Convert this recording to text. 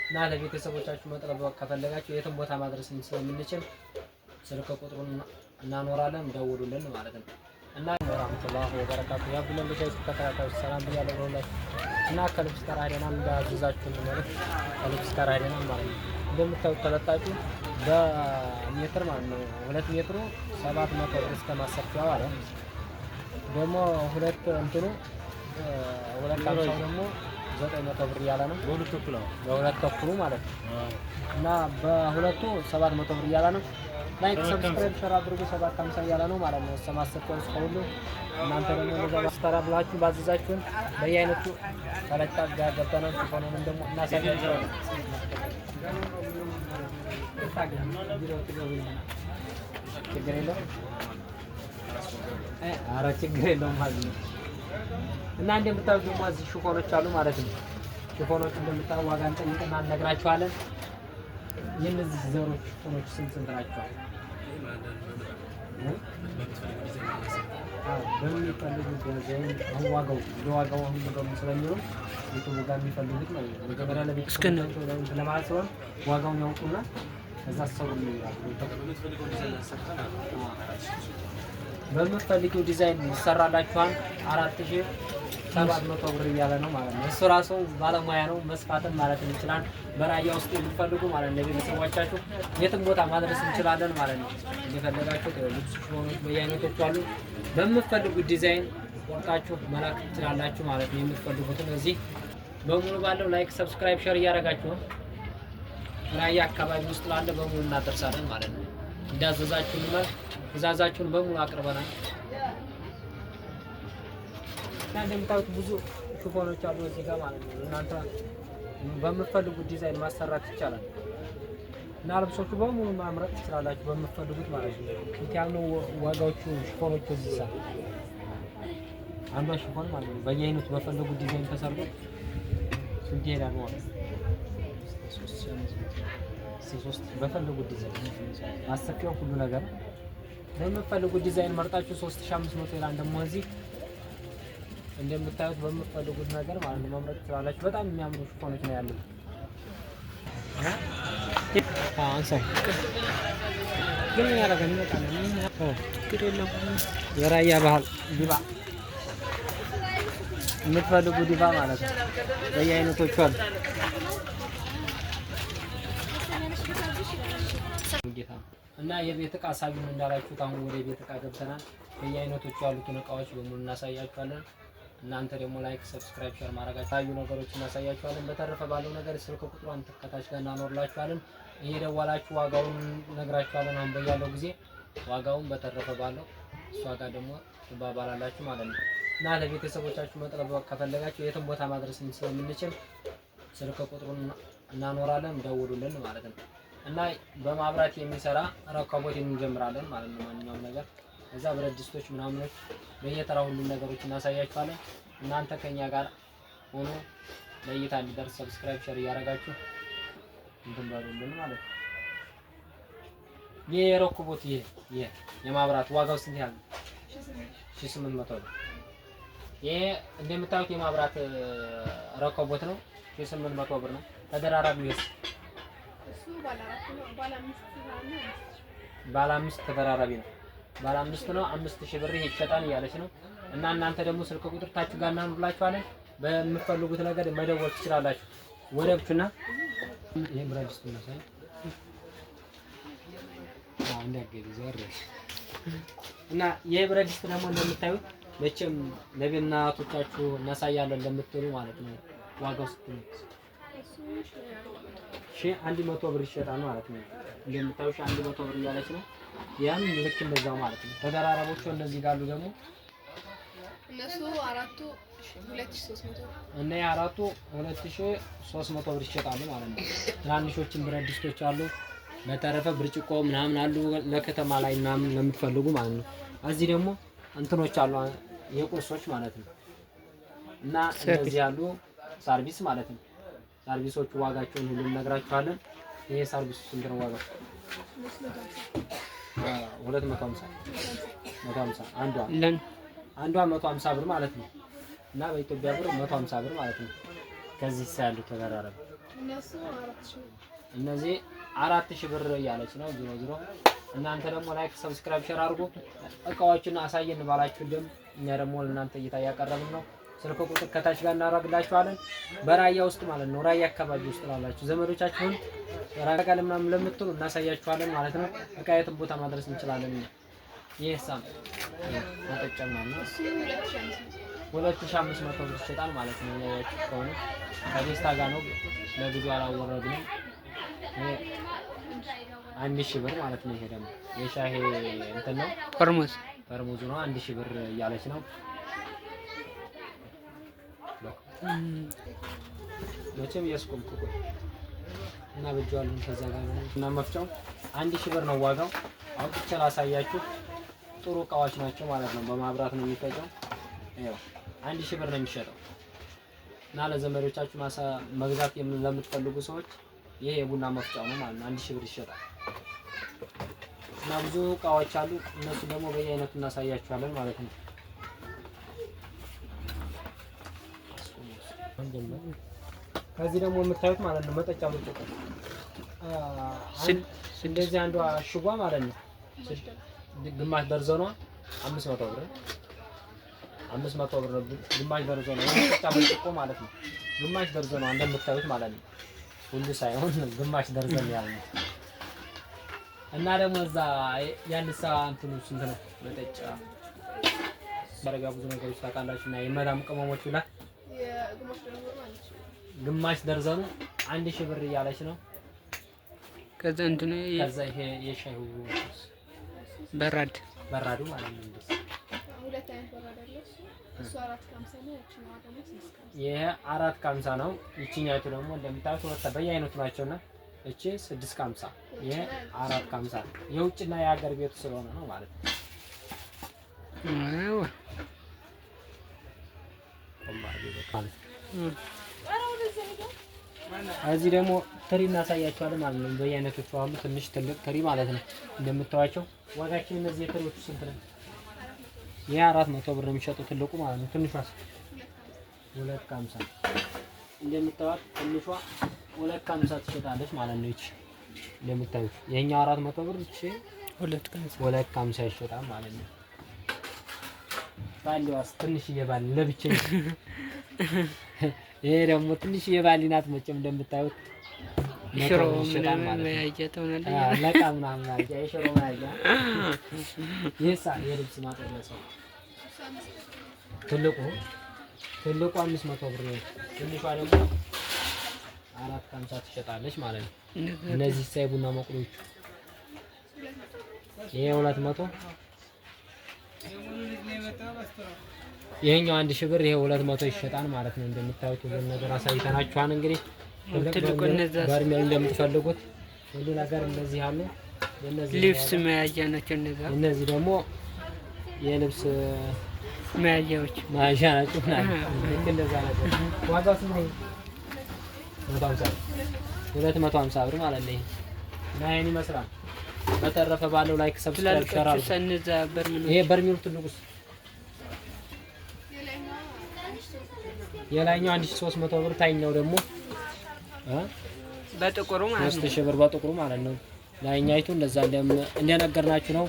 እና ለቤተሰቦቻችሁ መጥለብ ከፈለጋችሁ የትም ቦታ ማድረስ ስለምንችል ስልክ ቁጥሩን እናኖራለን፣ ደውሉልን ማለት ነው። እና ورحمة الله وبركاته የአብዱላህ ብቻ ተከታታዮች ሰላም ብያለሁ ለሁላችሁ። እና ከልብስ ተራ ሄደናል፣ እንዳዘዛችሁን ማለት ከልብስ ተራ ሄደናል ማለት ነው። እንደምታዩት ተለጣጩ በሜትር ማለት ነው። 2 ሜትሩ 700 ብር እስከ ማሰፊያው አለ። ደግሞ ሁለት እንትኑ 250ው ደግሞ 900 ብር እያለ ነው። በሁለት ተኩል አዎ። በሁለት ተኩሉ ማለት ነው። እና በሁለቱ 700 ብር እያለ ነው። Like፣ subscribe፣ share አድርጉ። 750 እያለ ነው ማለት ነው። እስከ ማሰፊያው እስከ ሁሉ እናንተ ደግሞ እንደዛ ማስተራ ብላችሁ ባዘዛችሁን በየአይነቱ ተለጣጭ ጋር ገብተናል። ሽፎኑንም ደግሞ እናሳያችኋለን። ችግር የለውም። ኧረ ችግር የለውም ማለት ነው። እና እንደምታዩት ደግሞ እዚህ ሽፎኖች አሉ ማለት ነው። ሽፎኖች እንደምታዩ ዋጋ እንጠይቅና እንነግራችኋለን። የእነዚህ ዘሮች ሽፎኖች ስንት ስንት ናቸው? አዎ፣ በሚፈልጉት ዲዛይን አሁን ዋጋው ለዋጋው አሁን ነገሩን ስለሚሉ ዩቱቡ ጋር የሚፈልጉት ማለት ነው። መጀመሪያ ለቤተሰቦቻቸው ለማለት ስለሆነ ዋጋውን ያውቁና ከዛ ሰሩ ይላሉ። በምትፈልጊው ዲዛይን ይሰራላችኋል። 4700 ብር እያለ ነው ማለት ነው። እሱ ራሱ ባለሙያ ነው፣ መስፋትም ማለት እንችላለን። በራያ ውስጥ የምትፈልጉ ማለት ነው ለቤተሰቦቻችሁ የትም ቦታ ማድረስ እንችላለን ማለት ነው። እንደፈለጋችሁ ልብስ ሽፎኖች በየአይነቶቹ አሉ። በምትፈልጉት ዲዛይን ቆርጣችሁ መላክ ትችላላችሁ ማለት ነው። የምትፈልጉትን እዚህ በሙሉ ባለው like፣ subscribe፣ share እያደረጋችሁ ራያ አካባቢ ውስጥ ላለ በሙሉ እናደርሳለን ማለት ነው። እንዳዘዛችሁን መልክ ትእዛዛችሁን በሙሉ አቅርበናል። እና እንደምታዩት ብዙ ሽፎኖች አሉ እዚህ ጋር ማለት ነው። እናንተ በምትፈልጉት ዲዛይን ማሰራት ይቻላል። እና ልብሶቹ በሙሉ ማምረጥ ትችላላችሁ በምትፈልጉት ማለት ነው። ስንት ያህል ነው ዋጋዎቹ ሽፎኖቹ እዚህ ሰዓት? አንዷ ሽፎን ማለት ነው በየአይነቱ በፈለጉት ዲዛይን ተሰርቶ ስንት ይሄዳል ማለት ነው? ሶስት በፈለጉት ዲዛይን ማሰፊያው ሁሉ ነገር በምትፈልጉት ዲዛይን መርጣችሁ 3500 ይላል። ደግሞ እዚህ እንደምታዩት በምትፈልጉት ነገር ማለት ነው መምረጥ ትችላላችሁ። በጣም የሚያምሩ ሽፎኖች ነው ያሉት። አንሳው ግን ምን ያደርጋል? ይመጣል። የራያ ባህል ዲባ የምትፈልጉ ዲባ ማለት ነው በየአይነቶቹ አሉ። እና የቤት እቃ ሳቢውን እንዳላችሁት አሁን ወደ ቤት እቃ ገብተናል። በየአይነቶቹ ያሉትን እቃዎች በሙሉ እናሳያችኋለን። እናንተ ደግሞ like፣ subscribe፣ share ማድረጋችሁ ታዩ ነገሮች እናሳያችኋለን። በተረፈ ባለው ነገር ስልክ ቁጥሯን ከታች ጋር እናኖርላችኋለን። እየደወላችሁ ዋጋውን ነግራችኋለን። አሁን በያለው ጊዜ ዋጋውን በተረፈ ባለው እሷ ጋር ደግሞ ትባባላላችሁ ማለት ነው። እና ለቤተሰቦቻችሁ መጥለብ ከፈለጋችሁ የትም ቦታ ማድረስ ስለምንችል ስልክ ቁጥሩን እናኖራለን፣ ደውሉልን ማለት ነው። እና በማብራት የሚሰራ ረከቦት እንጀምራለን ማለት ነው። ማንኛውም ነገር እዛ ብረት ድስቶች ምናምኖች በየተራ ሁሉም ነገሮች እናሳያችኋለን። እናንተ ከኛ ጋር ሆኖ ለእይታ እንዲደርስ subscribe፣ share እያደረጋችሁ እንትን በሉልን ማለት ነው። ይሄ የረከቦት ይሄ ይሄ የማብራት ዋጋው ስንት ያህል ነው? 1800 ነው። ይሄ እንደምታዩት የማብራት ረከቦት ነው። 1800 ብር ነው። ተደራራቢ ይሄስ ባለ አምስት ተደራራቢ ነው። ባለ አምስት ነው። 5000 ብር ይሄ ይሸጣል እያለች ነው። እና እናንተ ደግሞ ስልክ ቁጥር ታችሁ ጋር እናኑርላችኋለን። በምትፈልጉት ነገር መደወል ትችላላችሁ። ወደብቹና ይሄ ብረት ድስት ነው። ሳይ አዎ፣ እንዳገኝ ዘር እና ይሄ ብረት ድስት ደግሞ እንደምታዩት መቼም ለእናቶቻችሁ እናሳያለን ለምትሉ ማለት ነው። ዋጋው ስንት ነው? 1100 ብር ይሸጣል ማለት ነው። እንደምታዩ 1100 ብር እያለች ነው። ያም ልክ እንደዛው ማለት ነው። ተደራራቦቹ እነዚህ ጋሉ ደግሞ እነሱ አራቱ 2300 እና የአራቱ 2300 ብር ይሸጣሉ ማለት ነው። ትናንሾችን ብረት ድስቶች አሉ። በተረፈ ብርጭቆ ምናምን አሉ ለከተማ ላይ ምናምን ለምትፈልጉ ማለት ነው። እዚህ ደግሞ እንትኖች አሉ የቁርሶች ማለት ነው። እና እነዚህ ያሉ ሰርቪስ ማለት ነው። ሰርቪሶቹ ዋጋቸውን ሁሉ እነግራችኋለን። ይሄ ሰርቪሱ ስንት ነው ዋጋው? 250 150 አንዷ አንዷ 150 ብር ማለት ነው። እና በኢትዮጵያ ብር 150 ብር ማለት ነው። ከዚህ ያሉ ተደራረበ እነሱ 4000። እነዚህ 4000 ብር እያለች ነው። ዞሮ ዞሮ እናንተ ደግሞ like፣ subscribe፣ share አድርጉ። እቃዎችን አሳየን ባላችሁ ደም እኛ ደግሞ ለእናንተ እይታ እያቀረብን ነው። ስልክ ቁጥር ከታች ጋር እናደርግላችኋለን። በራያ ውስጥ ማለት ነው፣ ራያ አካባቢ ውስጥ ላላችሁ ዘመዶቻችሁን ራያ ጋር ምናምን ለምትሉ እናሳያችኋለን ማለት ነው። እቃ የትም ቦታ ማድረስ እንችላለን እኛ። ይህ ሳም መጠጫ ምናምን ነው። እሱ 2500። 2500 ብር ይሸጣል ማለት ነው። ያያችሁ ከሆነ ከደስታ ጋር ነው። ለጊዜው አላወረድንም። ይሄ 1000 ብር ማለት ነው። ይሄ ደግሞ የሻሄ እንትን ነው፣ ፈርሙዝ። ፈርሙዙ ነው። 1000 ብር እያለች ነው። መቼም እያስቆምኩ ቆይ እና በጀዋለን ከዛ ጋር ነው እና መፍጫው 1000 ብር ነው ዋጋው። አውጥቼ ላሳያችሁ። ጥሩ እቃዎች ናቸው ማለት ነው። በማብራት ነው የሚፈጨው። ይኸው 1000 ብር ነው የሚሸጠው እና ለዘመዶቻችሁ መግዛት ለምትፈልጉ ሰዎች ይሄ የቡና መፍጫው ነው ማለት ነው። 1000 ብር ይሸጣል እና ብዙ እቃዎች አሉ። እነሱ ደግሞ በየአይነቱ እናሳያችኋለን ማለት ነው። ከዚህ ደግሞ የምታዩት ማለት ነው መጠጫ ብርጭቆ እንደዚህ አንዷ እሽጓ ማለት ነው ግማሽ ደርዘኗ 500 ብር፣ 500 ብር ነው። ግማሽ ደርዘኗ የመጠጫ ብርጭቆ ማለት ነው። ግማሽ ደርዘኗ እንደምታዩት ማለት ነው። ሁሉ ሳይሆን ግማሽ ደርዘን ያህል ነው። እና ደግሞ እዛ ያንሳ እንትኑ ስንት ነው? መጠጫ ያረጋ ብዙ ነገሮች ታውቃላችሁ። እና የመዳም ቅመሞች ሁላ የግማሽ ደርዘኑ 1000። ግማሽ ደርዘኑ 1000 ብር እያለች ነው። ከዛ እንትኑ ከዛ ይሄ የሻዩ በራድ። በራዱ ማለት ነው። እንደዚህ ሁለት አይነት በራድ አለ። እሱ 4.50 ነው። ያችኛዋ ደግሞ 6.50። ይሄ 4.50 ነው። ይችኛይቱ ደግሞ እንደምታዩት ሁለት በየአይነቱ ናቸውና እቺ 6.50፣ ይሄ 4.50 የውጭና የሀገር ቤቱ ስለሆነ ነው ማለት ነው። አይዋ። ማለት ነው። እዚህ ደግሞ ትሪ እናሳያቸዋለን ማለት ነው። በየአይነቶቹ አሉ። ትንሽ ትልቅ ትሪ ማለት ነው። እንደምታዩቸው ዋጋችን እነዚህ የትሪዎቹ ስንት ነው? ይሄ 400 ብር ነው የሚሸጠው ትልቁ ማለት ነው። ትንሿስ 2.50። እንደምታዩት ትንሿ 2.50 ትሸጣለች ማለት ነው። ይቺ እንደምታዩት ይሄኛው 400 ብር፣ ይቺ 2.50። 2.50 ይሸጣል ማለት ነው። ባሊዋስ ትንሽዬ ባሊ ለብቻ፣ ይሄ ደግሞ ትንሽዬ ባሊ ናት። መቼም እንደምታዩት 100 ሽሮ ብር ይሸጣል ምናምን ማለት ነው። መያዣ ትሆናለች። ለቃ ምናምን ማርጊያ፣ የሽሮ ማርጊያ። ይህሳ የልብስ ማጠቢያ ሰው ትልቁ ትልቁ 500 ብር ነው። ትንሿ ደግሞ 4.50 ትሸጣለች ማለት ነው። እነዚህ ሳይ ቡና መቁሎቹ ይሄ 200፣ ይሄኛው 1000 ብር፣ ይሄ 200 ይሸጣል ማለት ነው። እንደምታዩት ሁሉን ነገር አሳይተናችኋል። እንግዲህ ትልቅ ትልቁ በርሜል እንደምትፈልጉት ሁሉ ነገር እንደዚህ አሉ። የእነዚህ ልብስ መያዣ ናቸው እነዛ። እነዚህ ደግሞ የልብስ መያዣዎች። መያዣ ናቸው። ልክ እንደዛ ነገር ዋጋው ስንት ነው? 150፣ 250 ብር ማለት ነው። ይሄ እና ይሄን ይመስላል። በተረፈ ባለው like፣ subscribe፣ share ትላልቆቹ አድርጉ። እነዛ በርሜሎች። ይሄ በርሜሉ ትልቁስ? የላይኛው 1300 ብር፣ ታችኛው ደግሞ በጥቁሩ ማለት ነው። 3000 ብር በጥቁሩ ማለት ነው። ላይኛይቱ እንደዛ እንደነገርናችሁ ነው።